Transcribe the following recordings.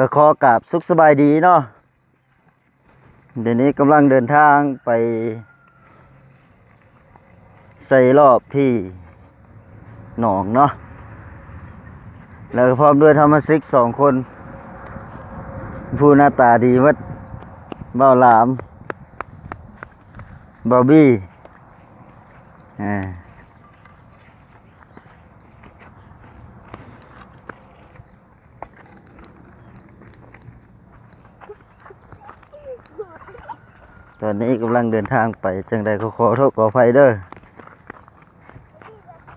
ກໍຂໍກາບສຸກສະບາຍດີເນາະ. ດຽວນີ້ກຳລັງເດີນທາງໄປໃສ່ລອບທີ່ໜອງເນາະ ແລ້ວກໍພ້ອມດ້ວຍສະມາຊິກສອງຄົນ ຜູ້ໜ້າຕາດີໝົດ ບ່າວຫຼາມ ບ່າວບີ ອາ. ຕອນນີ້ກຳລັງເດີນທາງໄປ ຈັ່ງໃດກໍຂໍໂທດຂໍອະໄພເດີ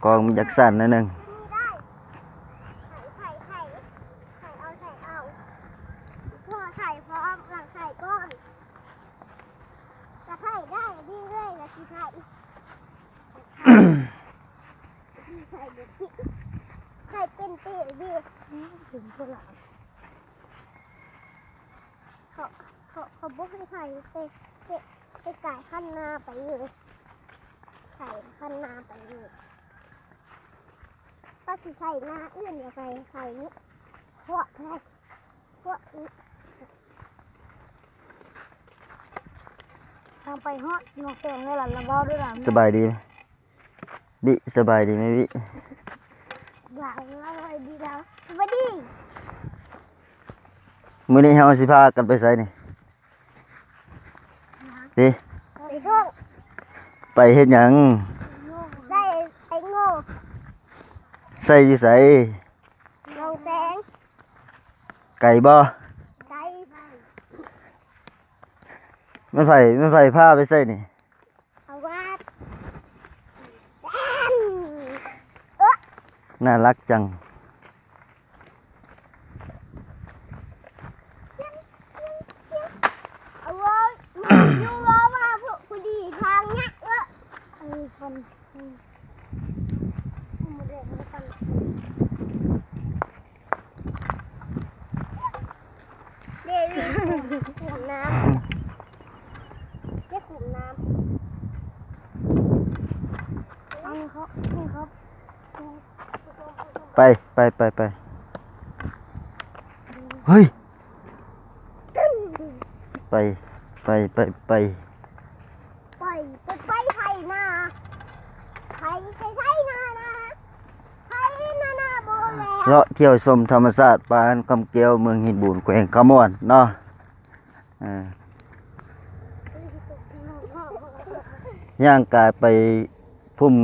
ກ້ອງມັນຢາກສັ່ນໜ້ອຍໜຶ່ງ. ໄຂ່ເປັນເຕເດ ເປັນໂຕລະ ເຂົາ ເຂົາ ເຂົາບໍ່ໃຫ້ໄຂ່ ໄຂ່ ໄຂ່ ໄຂ່ກາຍຄັນນາໄປເລີຍ ໄຂ່ຄັນນາໄປເລີຍ ປາກຊິໄຂ່ນາອື່ນ ຢ່າໄຂ່ ໄຂ່ນີ້ ພວກແທ້ ພວກນີ້ ທາງໄປຮອດນ້ອງແຕງແລ້ວລະ ລະເວົ້າເດີລະ ສະບາຍດີ. ບິ ສະບາຍດີແມ່ບິ? ສະບາຍດີລາວ ສະບາຍດີ. ມື້ນີ້ເຮົາຊິພາກັນໄປໃສນີ້? ຕິ ໄປທົ່ງ ໄປເຮັດຫຍັງ? ໄດ້ໄປໂງ່ ໃສຢູ່ໃສ? ໜອງແຕງ. ໄກບໍ່? ໄກ. ແມ່ນໃຜ ແມ່ນໃຜພາໄປໃສນີ້? ເອົາວ່າ ເອີ ໜ້າລັກຈັງ. ເອົາເວີຍ ຢູ່ວ່າ ວ່າ ຜູ້ ຜູ້ດີທາງຍະເອີ ອັນນີ້ຄົນ ເດວິດ ຂຸມນ້ຳ ເຮັດຂຸມນ້ຳ ເອົາເຂົາ ເອົາເຂົາ ໄປ ໄປ ໄປ ໄປ ເຮີ້ຍ ໄປ ໄປ ໄປ ໄປ. ໄປ ໄປ ໄປໄຖນາ ໄຖ ໄຖ ໄຖນາ ນາ ໄຖນາ ນາ ບໍ່ແລ້ວ ເລາະທ່ຽວຊົມທຳມະຊາດ ບ້ານຄຳແກ້ວ ເມືອງຫີນບູນ ແຂວງຄຳມ່ວນເນາະ ເອີ ຍ່າງກາຍໄປພຸ້ນ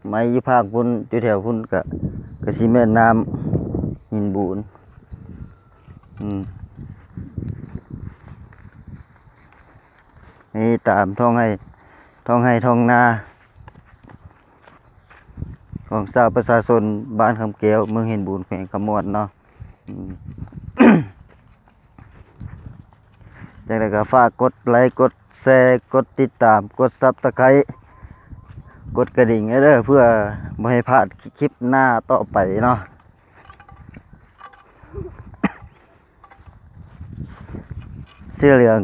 ໄມ້ຢູ່ພາກພຸ້ນ ຢູ່ແຖວພຸ້ນກະ ກະຊິແມ່ນນ້ຳຫີນບູນ ອືມ ນີ້ຕາມທ້ອງໄຮ່ ທ້ອງໄຮ່ທ້ອງນາ ຂອງຊາວປະຊາຊົນບ້ານຄຳແກ້ວ ເມືອງຫີນບູນ ແຂວງຄຳມ່ວນເນາະ ອືມ. ຈັ່ງໃດກໍຝາກກົດໄລ ກົດແຊ ກົດຕິດຕາມ ກົດຊັບສະໄຄ ກົດກະດິ່ງເດີ ເພື່ອບໍ່ໃຫ້ພາດຄລິບໜ້າຕໍ່ໄປເນາະ ເສື້ອເຫຼືອງ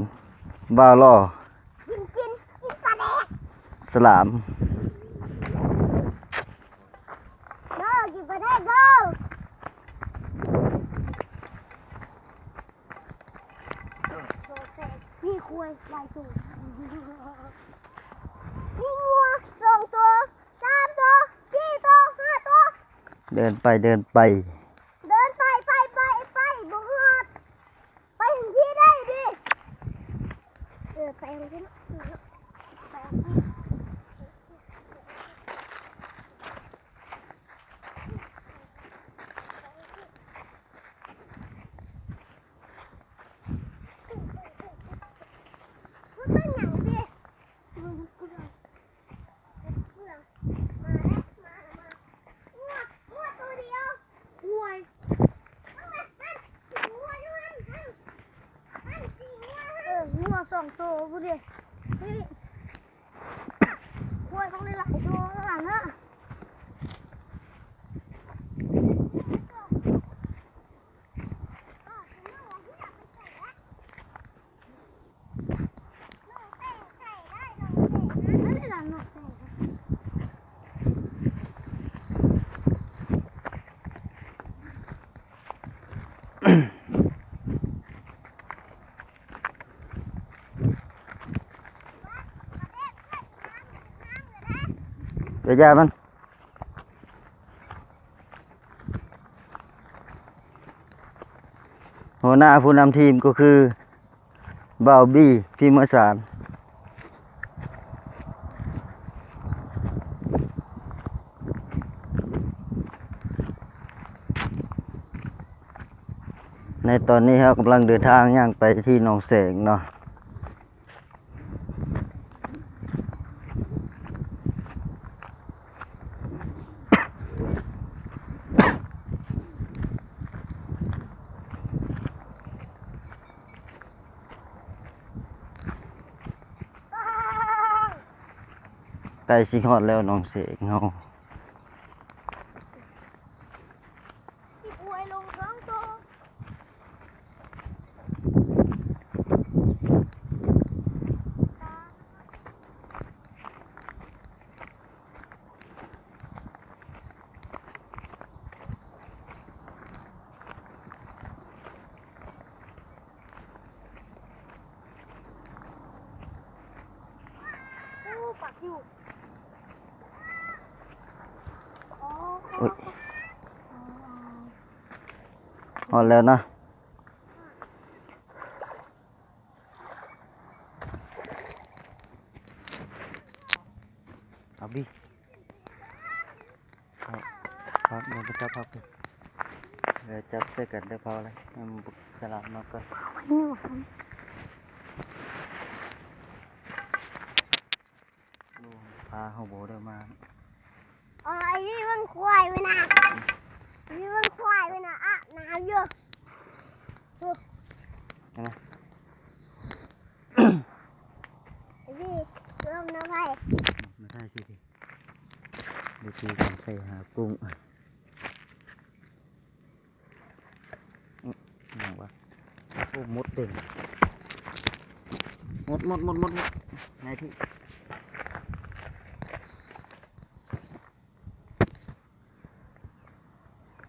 ບ່າວຫຼໍ່ ກິນ ກິນ ກິນປາແດກ ສະຫຼາມ. ເດີ ກິນປາແດກເດີ ມີຄວາຍຫຼາຍໂຕ ມີງົວສອງໂຕ ສາມໂຕ ສີ່ໂຕ ຫ້າໂຕ ເດີນໄປ ເດີນໄປ ເດີນໄປ ໄປ ໄປ ໄປ ບໍ່ຮອດ. ໄປທາງພີ້ໄດ້ຕິ ເອີ ໄປທາງພີ້ເນາະ ໄປທາງພີ້ ມັນເປັນຫຍັງຕິ ເບິ່ງ ມາແລ້ວ ມາ ມາ ງົວ ງົວໂຕດຽວ ຄວາຍ ເອີ ງົວສອງໂຕພຸ້ນເດ ນີ້ ຄວາຍຕ້ອງໄດ້ຫຼາຍໂຕແລ້ວນະ. ເ ຢ່າມັນ. ຫົວໜ້າຜູ້ນຳທີມກໍຄືບ່າວບີ ພິມມະສານ. ໃນຕອນນີ້ເຮົາກຳລັງເດີນທາງຍ່າງໄປທີ່ໜອງແສງເນາະ. ໃກ້ຊິຮອດແລ້ວໜອງເສງເຮົາ. ໂອ້ຍ ຮອດແລ້ວນະ. ເອົາບີ ເອົາ ເອົາ ເອົາໄປຈັບເອົາ ເອີ ຈັບໃສ່ກັນເດີ ເຜົາເລີຍ ໃຫ້ມັນສະຫຼາດມາກ່ອນ. ໂອ້ ປາເຮົາບໍ່ໄດ້ມາ. ອໍ ໄອ້ວີເບິ່ງຄວາຍໄວ້ນະ ໄອ້ວີເບິ່ງຄວາຍໄວ້ນະ ອາບນ້ຳຢູ່. ເຫັນໄໝ? ໄອ້ວີ ລົມນຳໃຜ? ມາຖ່າຍຊິຕິ ວິທີການໃສ່ຫາກຸ້ງ. ອີຫຍັງວະ? ໂອ້ ມົດເຕັມ ມົດ ມົດ ມົດ ມົດ ໝົດ ໃນທີ່.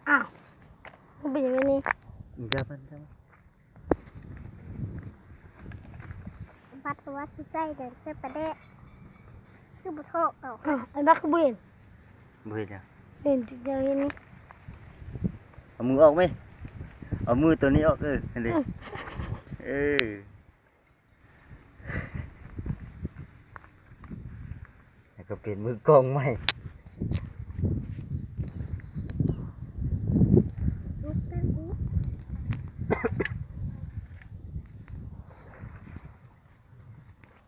ອ້າວ ມັນເປັນຫຍັງແບບນີ້? ຢ່າມັນ ຢ່າມັນ. ບັດວ່າຊິໃສ່ແດງໃສ່ປາແດກ ຄືບໍ່ຖອກເອົາ. ອ້າວ ໄອ້ບັກຄືບໍ່ເຫັນ? ບໍ່ເຫັນຫຍັງ? ເຫັນຈຸດດຽວເຫັນນີ້. ເອົາມືອອກເມ ເອົາມືໂຕນີ້ອອກ. ເອີ ຫັ້ນເດ. ເອີ ເອີ. ແລ້ວກໍປ່ຽນມືກ້ອງໃໝ່.